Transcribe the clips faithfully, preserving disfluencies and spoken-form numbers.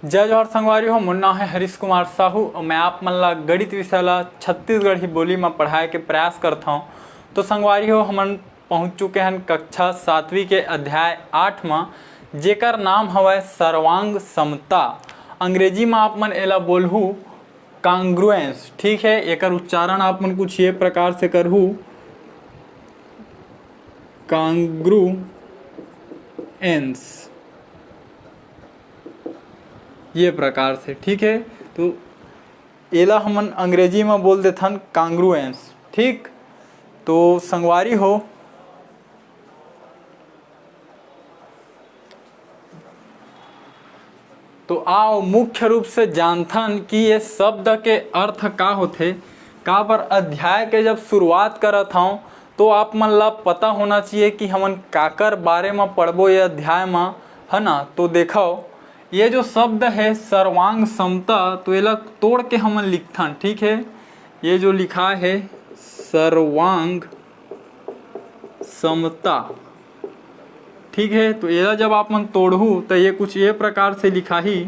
जय जोहार संगवारी हो, मोर नाम है हरीश कुमार साहू और मैं आप मन ला गणित विषय ला छत्तीसगढ़ी बोली में पढ़ाए के प्रयास करत हौं। तो संगवारी हो, हमन पहुंच चुके हैं कक्षा सातवीं के अध्याय आठ में, जेकर नाम हवय सर्वांग समता। अंग्रेजी में आप मन एला बोलहू कांग्रुएंस। ठीक है, एकर उच्चारण आप मन कुछ ये प्रकार से करहू, कांग्रुएंस, ये प्रकार से। ठीक है, तो एला हमन अंग्रेजी में बोल देथन कांग्रुएंस। ठीक, तो संगवारी हो, तो आओ मुख्य रूप से जानथन कि ये शब्द के अर्थ का होथे। काबर अध्याय के जब शुरुआत करत हौं तो आप मन ला पता होना चाहिए कि हमन काकर बारे में पढ़बो ये अध्याय में, है ना। तो देखो, ये जो शब्द है सर्वांग समता, तो एला तोड़ के हमन लिखथन। ठीक है, ये जो लिखा है सर्वांग समता, ठीक है, तो एला जब आप मन तोड़हू तो ये कुछ ये प्रकार से लिखाही,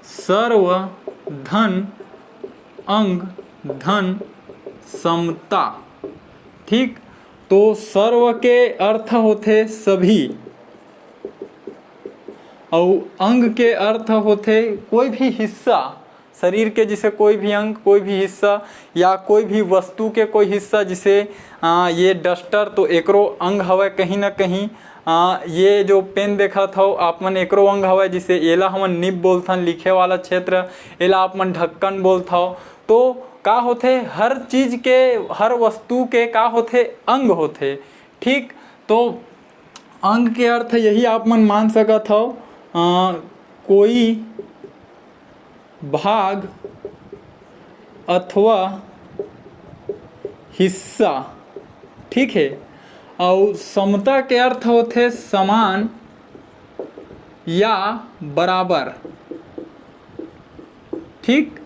सर्व धन अंग धन समता। ठीक, तो सर्व के अर्थ होथे सभी, अउ अंग के अर्थ होथे कोई भी हिस्सा शरीर के, जैसे कोई भी अंग, कोई भी हिस्सा या कोई भी वस्तु के कोई हिस्सा, जैसे आ, ये डस्टर तो एकरो अंग हवय कहीं ना कहीं। आ, ये जो पेन देखत हव आप मन, एकरो अंग हवय, जैसे एला हमन निब बोलथन, लिखे वाला क्षेत्र, एला आप मन ढक्कन बोलथव। तो का होथे, हर चीज के, हर वस्तु के का होथे, अंग होथे। ठीक, तो अंग के अर्थ यही आप मन मान सकत हव, आ, कोई भाग अथवा हिस्सा। ठीक है, अउ समता के अर्थ होथे समान या बराबर। ठीक,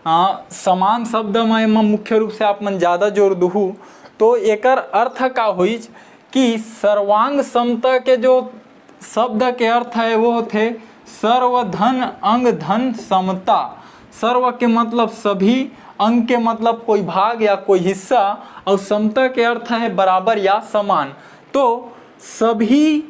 आ, समान शब्द में एमा मुख्य रूप से आप मन ज़्यादा जोर दुहू, तो एकर अर्थ का होइच कि सर्वांग समता के जो शब्द के अर्थ है वो होथे सर्व धन अंग धन समता। सर्व के मतलब सभी, अंग के मतलब कोई भाग या कोई हिस्सा, और समता के अर्थ है बराबर या समान। तो सभी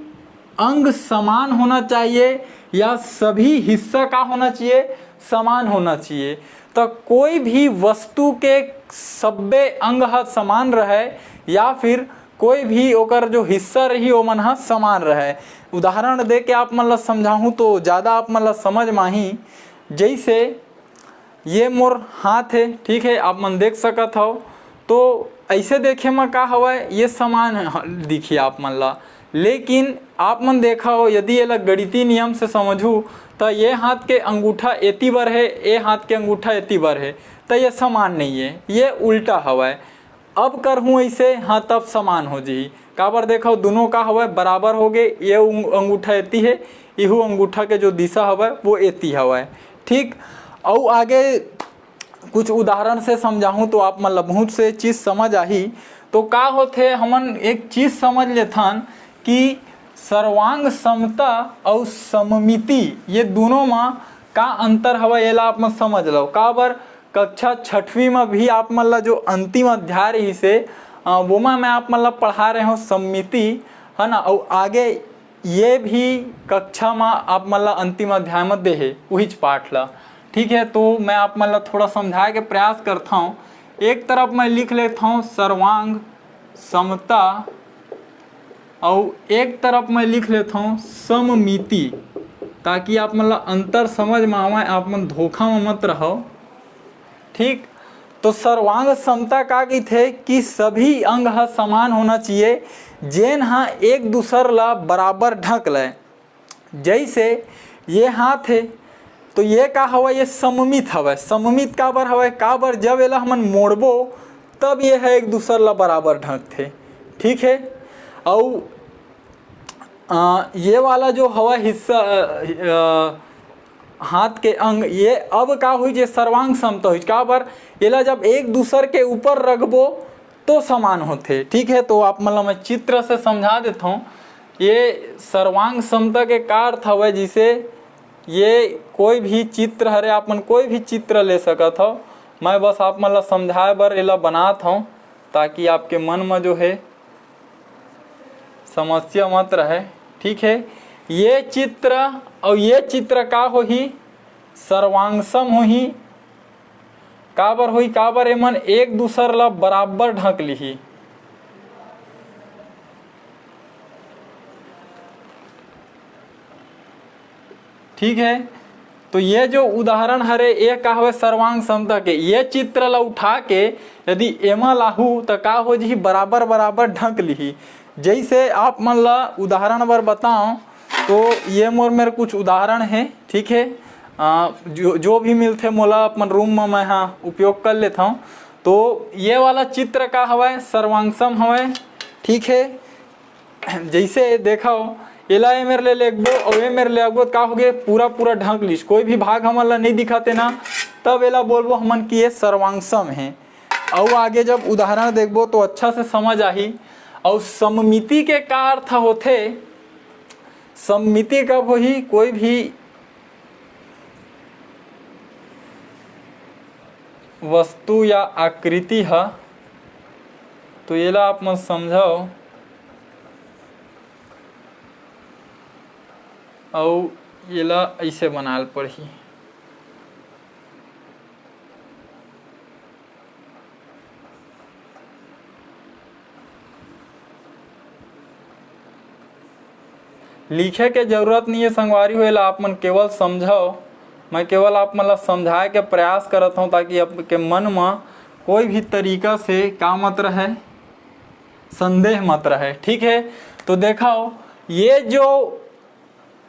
अंग समान होना चाहिए या सभी हिस्सा का होना चाहिए, समान होना चाहिए। तो कोई भी वस्तु के सब्बे अंग ह समान रहे या फिर कोई भी ओकर जो हिस्सा रही ओमन ह समान रहे। उदाहरण दे के आप मन ला समझाहूँ तो ज़्यादा आप मन ला समझ म आही। जैसे ये मोर हाथ है, ठीक है, आप मन देख सकत हव। तो ऐसे देखे म का हवय, ये समान ह-, दिखी आप मन ला, लेकिन आप मन देखा हो, यदि एला गणितीय नियम से समझू, त ये हाथ के अंगूठा एती बर है, ये हाथ के अंगूठा एती बर है, त ये समान नहीं है, ये उल्टा हवय। अब करहूँ ऐसे, हाँ, तब समान हो जही। काबर देखो, दोनों का हवय, बराबर हो गए, ये उंग-, अंगूठा एती है, इहू अंगूठा के जो दिशा हवय, वो एती हवय। ठीक, अउ आगे कुछ उदाहरण से समझाहूँ तो आप मन ला बहुत से चीज़ समझ आही। तो का होथे, हमन एक चीज़ समझ लेथन कि सर्वांग समता अउ सममिति, ये दोनों म का अंतर हवय, एला आप मन समझ लो। काबर कक्षा छठवीं म भी आप मन ला जो अंतिम अध्याय रहिसे, अ, वोमा मैं आप मन ला पढ़ा रहे हूँ सममिति, है ना, अउ आगे ये भी कक्षा म आप मन ला अंतिम अध्याय म दे हे उहीच पाठ ला। ठीक है, तो मैं आप मन ला थोड़ा समझाए के प्रयास करता हूँ। एक तरफ मैं लिख लेता हूँ सर्वांग समता, अउ एक तरफ मैं लिख लेता हूँ सममिति, ताकि आप मन ला अंतर समझ में आवे, आप मन धोखा में मत रहो। ठीक, तो सर्वांग समता का कहिथे कि सभी अंग ह समान होना चाहिए, जेन ह एक दूसर ला बराबर ढक ले। जैसे ये हाथ है, तो ये का हवय, ये सममित हवय। सममित काबर हवय? काबर जब एला हमन मोड़बो, तब ये ह एक दूसर ला बराबर ढकथे। ठीक है, अउ अ, ये वाला जो हवा हिस्सा, अ, अ, हाथ के अंग, ये अब का हुई, जे सर्वांग समता हुई। काबर? एला जब एक दूसर के ऊपर रखबो तो समान होथे। ठीक है, तो आप मन ला मैं चित्र से समझा देता हूँ। ये सर्वांग समता के का अर्थ हवय, जिसे ये कोई भी चित्र हरे, आप मन कोई भी चित्र ले सकत हव। मैं बस आप मन ला समझाए बर एला बनात हव, ताकि आपके मन म जो हे समस्या मत रहे। ठीक है, ये चित्र अउ ये चित्र का होही? सर्वांगसम होही। काबर होही? काबर एमन एक दूसर ला बराबर ढक लिही। ठीक है, तो ये जो उदाहरण हरे, ये का हवे? सर्वांग समता के। ये चित्र ला उठा के यदि एमा लाहू, त का हो जही? बराबर बराबर ढक लिही। जैसे आप मन ला उदाहरण बर बताओ, तो ये मोर मेर कुछ उदाहरण है। ठीक है, आ, जो, जो भी मिलथे मोला अपन रूम में मैं हा उपयोग कर लेता हूँ। तो ये वाला चित्र का हवय? सर्वांगसम हवय। ठीक है, जैसे देखो, एला ए मेर ले लेगबो अउ ए मेर ले आगबो, का होगे? पूरा पूरा ढक लिस, कोई भी भाग हमन ला नहीं दिखाते ना। तब एला बोलबो हमन कि ये सर्वांगसम है। अउ आगे जब उदाहरण देखबो तो अच्छा से समझ आही। अउ सममिति के का अर्थ होथे? सममिति कब होही? कोई भी वस्तु या आकृति ह, तो एला आप मन समझव। अउ एला अइसे बनाल पड़ही। लिखे के जरूरत नहीं है संगवारी हो, एला आप मन केवल समझव। मैं केवल आप मन ला समझाए के प्रयास करत हूँ, ताकि आपके मन म कोई भी तरीका से का मत रहे, संदेह मत रहे। ठीक है, तो देखव, ये जो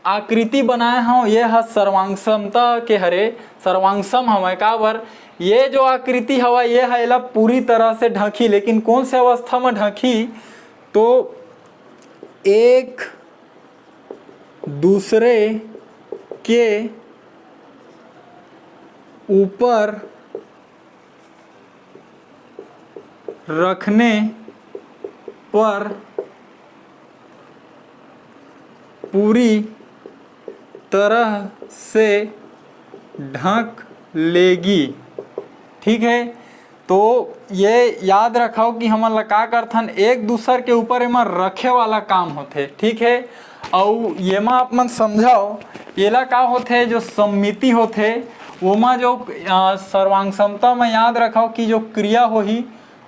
आकृति बनाए हव, ये ह सर्वांगसमता के हरे, सर्वांगसम हवय। काबर? ये जो आकृति हवय, ये ह एला पूरी तरह से ढकही, लेकिन कौन से अवस्था म ढकही? तो एक दूसरे के ऊपर रखने पर पूरी तरह से ढक लेगी। ठीक है, तो ये याद रखव कि हमन ला का करथन, एक दूसर के ऊपर एमा रखे वाला काम होथे। ठीक है, अउ येमा आप मन समझव, एला का होथे, जो सममिति होथे, ओमा जो, अ, सर्वांगसमता में याद रखव कि जो क्रिया होही,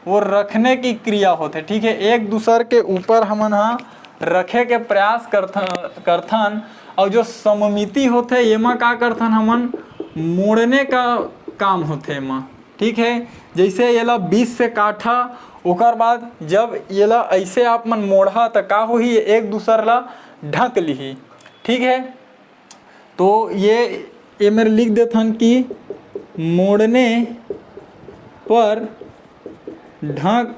वो रखने की क्रिया होथे। ठीक है, एक दूसर के ऊपर हमन हा रखे के प्रयास करथ-, करथन। अउ जो सममिति होथे, येमा का करथन हमन, मोड़ने का काम होथे एमा। ठीक है, जैसे येला बीच से काटहा, ओकर बाद जब येला ऐसे आप मन मोड़हा, त का होही, एक दूसर ला ढक लिही। ठीक है, तो ये, ये मेर लिख देथन कि मोड़ने पर ढक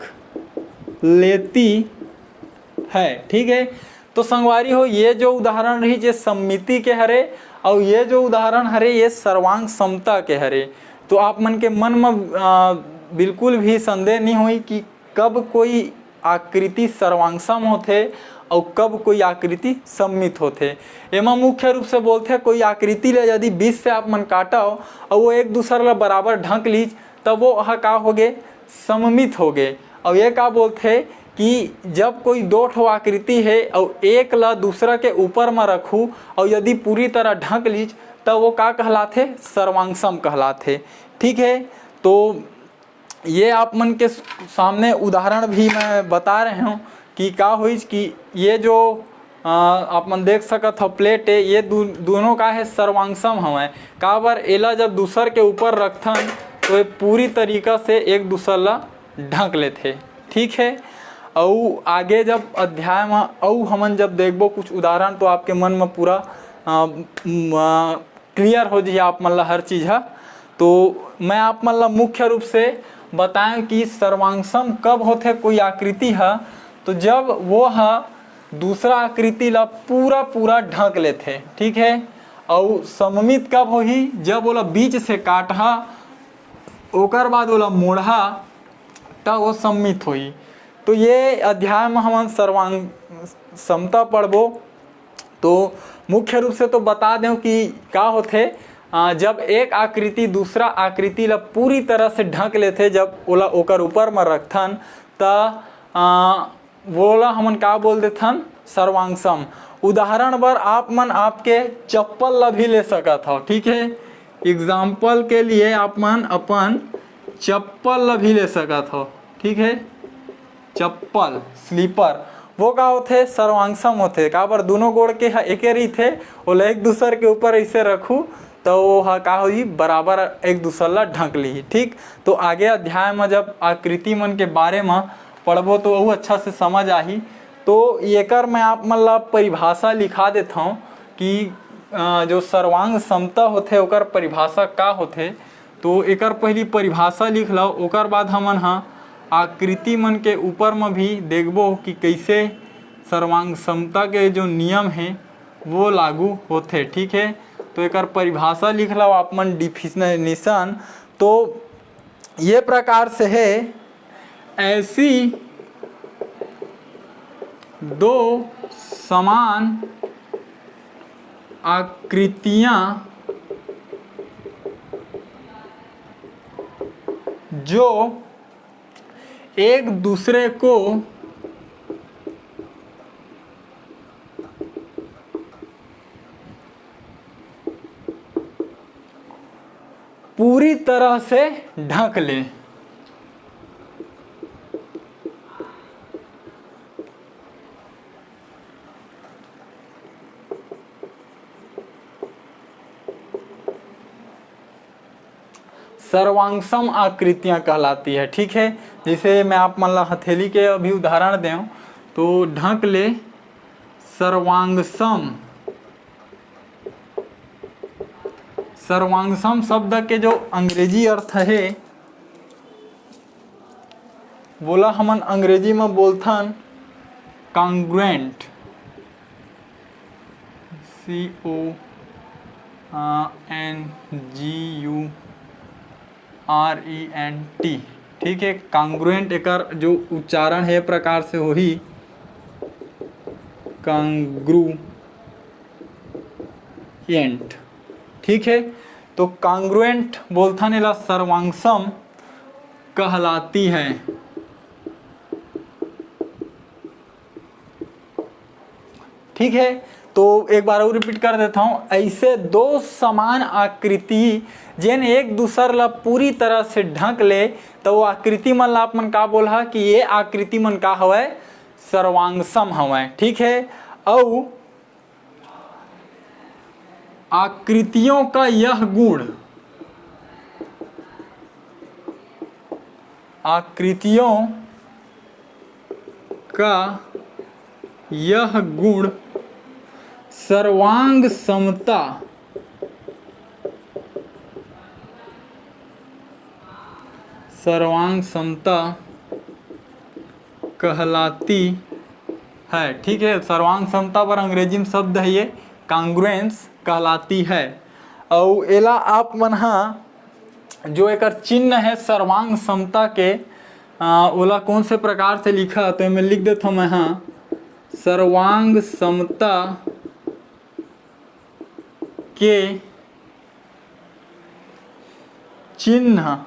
लेती है। ठीक है, तो संगवारी हो, ये जो उदाहरण रही, ये सममिति के हरे, और ये जो उदाहरण हरे, ये सर्वांग समता के हरे। तो आप मन के मन म, आ, बिल्कुल भी संदेह नहीं होई कि कब कोई आकृति सर्वांगसम होथे अउ कब कोई आकृति सममित होथे। एमा मुख्य रूप से बोलथे, कोई आकृति ले यदि बीच से आप मन काटव अउ वो एक दूसर ला बराबर ढक लीच, तब वो ह का होगे, सममित होगे। अउ ये का बोलथे कि जब कोई दो ठो आकृति हे अउ एक ला दूसरा के ऊपर म रखू अउ यदि पूरी तरह ढक लीच, तब वो का कहलाथे, सर्वांगसम कहलाथे। ठीक है, तो ये आप मन के सामने उदाहरण भी मैं बता रहे हूँ कि का होइस कि ये जो, अ, आप मन देख सकत हो प्लेट है, ये दू-, दोनों का है, सर्वांगसम हवय। काबर एला जब दूसर के ऊपर रखथन तो ये पूरी तरीका से एक दूसर ला ढक लेथे। ठीक है, अउ आगे जब अध्याय म अउ हमन जब देखबो कुछ उदाहरण, तो आपके मन म पूरा, अ, म-, क्लियर हो जाही आप मन ला हर चीज ह। तो मैं आप मन ला मुख्य रूप से बताएं कि सर्वांगसम कब होथे कोई आकृति ह, तो जब वो ह दूसरा आकृति ला पूरा पूरा ढक लेथे। ठीक है, अउ सममित कब होही, जब ओला बीच से काटहा, ओकर बाद ओला मोड़हा, त वो सममित होही। तो ये अध्याय म हमन सर्वांग समता पढ़बो। तो मुख्य रूप से तो बता दें कि का होथे, अ, जब एक आकृति दूसरा आकृति ला पूरी तरह से ढक लेथे, जब ओला ओकर ऊपर म रखथन, त, अ, वोला हमन का बोल देथन, सर्वांगसम। उदाहरण बर आप मन आपके चप्पल ला भी ले सकत हव, ठीक है। एग्जाम्पल के लिए आप मन अपन चप्पल ला भी ले सकत हव, ठीक है। चप्पल, स्लीपर, वो का होथे, सर्वांगसम होथे। काबर, दोनों गोड़ के ह एके रहिथे, ओला एक दूसर के ऊपर ऐसे रखू, त वो ह का होही, बराबर एक दूसर ला ढक लिही, ठीक। तो आगे अध्याय म जब आकृति मन के बारे म पढ़बो, तो वो अच्छा से समझ आही। तो एकर मैं आप मन ला परिभाषा लिखा देथौं कि, अ, जो सर्वांग समता होथे, ओकर परिभाषा का होथे। तो एकर पहली परिभाषा लिख लव, ओकर बाद हमन ह आकृति मन के ऊपर म भी देखबो कि कइसे सर्वांग समता के जो नियम हे, वो लागू होथे, ठीक है। तो एकर परिभाषा लिख लव आप मन, डिफिनेशन। तो ये प्रकार से है, ऐसी दो समान आकृतियां जो एक दूसरे को पूरी तरह से ढक ले। सर्वांगसम आकृतियां कहलाती है, ठीक है। जैसे मैं आप मन ला हथेली के अभी उदाहरण दें, तो ढक ले सर्वांगसम। सर्वांगसम शब्द के जो अंग्रेजी अर्थ है, वोला हमन अंग्रेजी म बोलथन congruent, C O N G U R E N T, ठीक है। कांग्रुएंट एकर जो उच्चारण है, प्रकार से होही, कांग्रुएंट, ठीक है। तो कांग्रुएंट बोलथन एला, सर्वांगसम कहलाती है, ठीक है। तो एक बार और रिपीट कर देता हूँ, ऐसे दो समान आकृति जेन एक दूसर ला पूरी तरह से ढक ले, तो वो आकृति मन ला आप मन का बोलहा कि ये आकृति मन का हवय, सर्वांगसम हवय, ठीक है। अउ आकृतियों का यह गुण, आकृतियों का यह गुण सर्वांग समता, सर्वांग समता कहलाती है, ठीक है। सर्वांग समता बर अंग्रेजी में शब्द है ये, कांग्रुएंस कहलाती है। अउ एला आप मन हा जो एकर चिन्ह है सर्वांग समता के, अ, ओला कौन से प्रकार से लिखा, तो एमे लिख देथव मैं हा, सर्वांग समता के चिन्ह,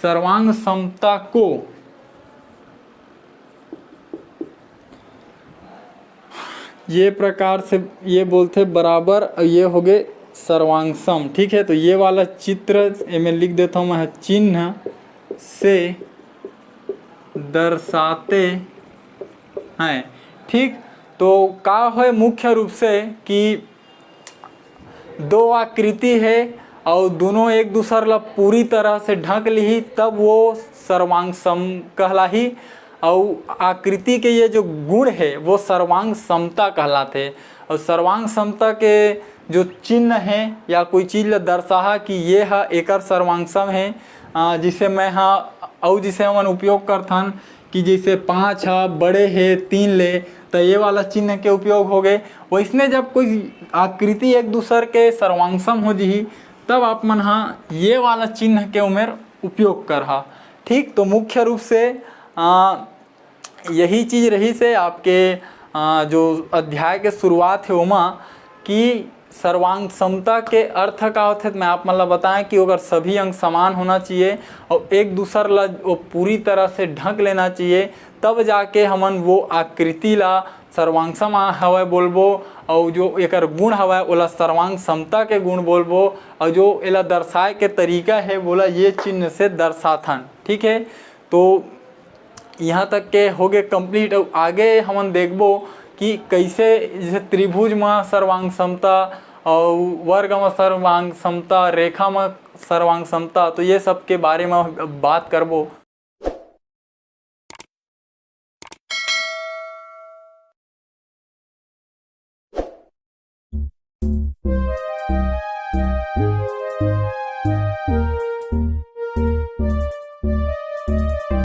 सर्वांग समता को ये प्रकार से ये बोलथे बराबर, अउ ये होगे सर्वांगसम, ठीक है। तो ये वाला चित्र एमे लिख देथव मैं, चिन्ह से दर्शाते हैं, ठीक। तो का होय मुख्य रूप से कि दो आकृति है अउ दोनों एक दूसर ला पूरी तरह से ढक लिही, तब वो सर्वांग सम कहलाही। अउ आकृति के ये जो गुण है वो सर्वांग समता कहलाथे। अउ सर्वांग समता के जो चिन्ह है या कोई चीज ला दर्शाहा कि ये ह एकर सर्वांग सम है, अ, जिसे मैं ह अउ जिसे हमन उपयोग करथन कि जैसे पाँच ह बड़े हे तीन ले, त ये वाला चिन्ह के उपयोग हो गए। वैसने जब कोई आकृति एक दूसर के सर्वांग सम हो जिही, तब आप मन ह ये वाला चिन्ह के उमेर उपयोग करहा। ठीक, तो मुख्य रूप से, आ, यही चीज रहिस हे आपके, अ, जो अध्याय के शुरुआत हे ओमा, कि सर्वांग समता के अर्थ का होथे, त मैं आप मन ला बताएं कि ओकर सभी अंग समान होना चाहिए और एक दूसर ला वो पूरी तरह से ढक लेना चाहिए, तब जाके हमन वो आकृति ला सर्वांग सम हवय बोलबो, और जो एकर गुण हवय ओला सर्वांग समता के गुण बोलबो, और जो एला दर्शाए के तरीका है वोला ये चिन्ह से दर्शाथन। ठीक है, तो यहाँ तक के होगे complete। अउ आगे हमन देखबो कि कैसे जैसे त्रिभुज म सर्वांग समता और वर्ग म सर्वांग समता, रेखा म सर्वांग समता, तो ये सब के बारे म बात करबो।